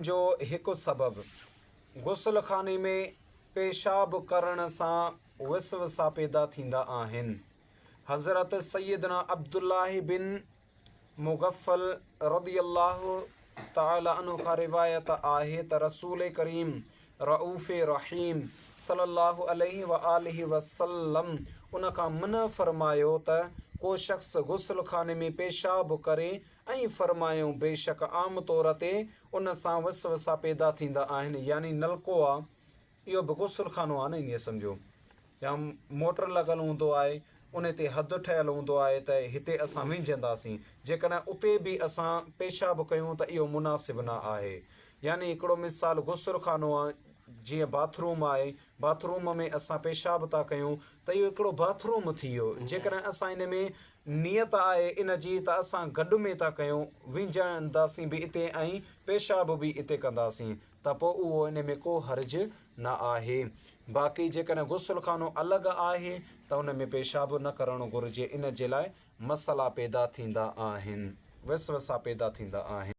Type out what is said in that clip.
جو هڪ سبب، غسل خاني ۾ پيشاب ڪرڻ سان وسوسا پيدا ٿيندا آهن. حضرت سيدنا عبدالله بن مغفل رضي الله تعالٰي عنه کان روايت آهي ته رسول ڪريم رؤف رحيم صلي الله عليه واٰله وسلم ان کان منع فرمايو ته ڪو شخص غسل خاني ۾ پيشاب ڪري ۽ فرمايائون، بيشڪ عام طور تي ان سان وسوسا پيدا ٿيندا آهن، يعني نلڪو آ، اهو به غسل خانو آ نه ائين سمجهو يا موٽر لڳل هوندو آهي ان تي حد ٺهيل هوندو آهي ته هتي اسان وهنجنداسين، جيڪڏهن اتي به اسان پيشاب ڪيون ته اهو مناسب نه آهي. يعني هڪڙو مثال غسل خانو آ، جيئن باٿ روم آهي، باٿ روم ۾ اسان پيشاب ٿا ڪيون ته اهو هڪڙو باٿ روم ٿي ويو، جيڪڏهن اسان ان ۾ نيت آهي ان جي ته اسان گڏ ۾ ٿا ڪيون، وهنجنداسين به اتي ۽ پيشاب به اتي ڪنداسين ته پوء اهو ان ۾ ڪو حرج نه آهي. باقي جيڪڏهن غسل خانو الڳ آهي ته ان ۾ پيشاب نه ڪرڻ گهرجي ان جي لاء مسئلا پيدا ٿيندا آهن، وسوسا پيدا ٿيندا آهن.